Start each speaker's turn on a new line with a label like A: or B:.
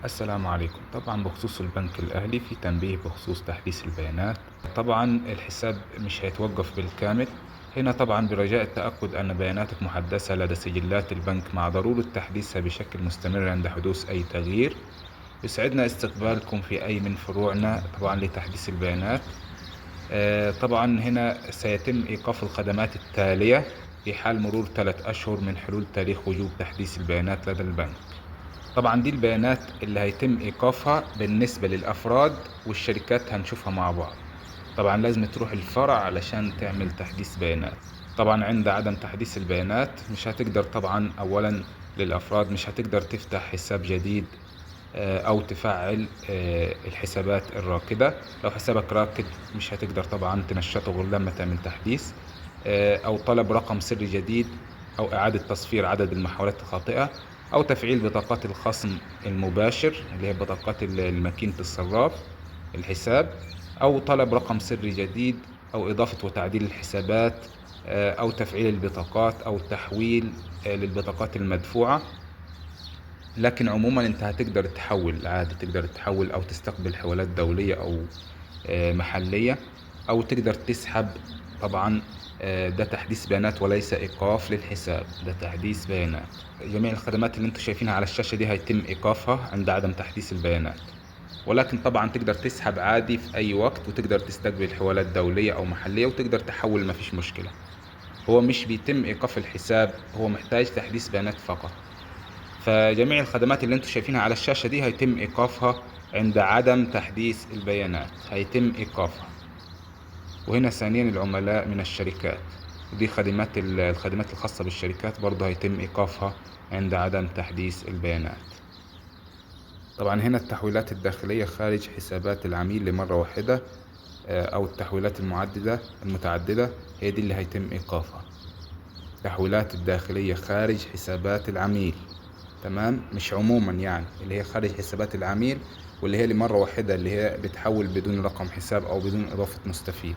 A: السلام عليكم. طبعا بخصوص البنك الأهلي في تنبيه بخصوص تحديث البيانات. طبعا الحساب مش هيتوقف بالكامل هنا. طبعا برجاء التأكد أن بياناتك محدثة لدى سجلات البنك مع ضرورة تحديثها بشكل مستمر عند حدوث أي تغيير. يسعدنا استقبالكم في أي من فروعنا طبعا لتحديث البيانات. طبعا هنا سيتم إيقاف الخدمات التالية في حال مرور 3 أشهر من حلول تاريخ وجوب تحديث البيانات لدى البنك. طبعا دي البيانات اللي هيتم إيقافها بالنسبة للأفراد والشركات، هنشوفها مع بعض. طبعا لازم تروح الفرع علشان تعمل تحديث بيانات. طبعا عند عدم تحديث البيانات مش هتقدر، طبعا أولا للأفراد مش هتقدر تفتح حساب جديد، أو تفعل الحسابات الراكدة. لو حسابك راكد مش هتقدر طبعا تنشطه غير لما تعمل تحديث، أو طلب رقم سري جديد، أو إعادة تصفير عدد المحاولات الخاطئة، أو تفعيل بطاقات الخصم المباشر اللي هي بطاقات الماكينة الصراف الحساب، أو طلب رقم سري جديد، أو إضافة وتعديل الحسابات، أو تفعيل البطاقات، أو التحويل للبطاقات المدفوعة. لكن عموما انت هتقدر تحول عادي، تقدر تحول او تستقبل حوالات دولية او محلية، او تقدر تسحب. طبعا ده تحديث بيانات وليس ايقاف للحساب، ده تحديث بيانات. جميع الخدمات اللي انتم شايفينها على الشاشة دي هيتم ايقافها عند عدم تحديث البيانات، ولكن طبعا تقدر تسحب عادي في اي وقت، وتقدر تستقبل حوالات دولية او محلية، وتقدر تحول، ما فيش مشكلة. هو مش بيتم ايقاف الحساب، هو محتاج تحديث بيانات فقط. فجميع الخدمات اللي انتم شايفينها على الشاشة دي هيتم ايقافها عند عدم تحديث البيانات، هيتم ايقافها. وهنا ثانيا العملاء من الشركات، ودي الخدمات الخاصة بالشركات برضه هيتم ايقافها عند عدم تحديث البيانات. طبعا هنا التحويلات الداخلية خارج حسابات العميل لمرة واحدة، او التحويلات المتعددة هي دي اللي هيتم ايقافها. التحويلات الداخلية خارج حسابات العميل، تمام، مش عموما يعني، اللي هي خارج حسابات العميل واللي هي لمرة واحدة، اللي هي بتحول بدون رقم حساب أو بدون إضافة مستفيد.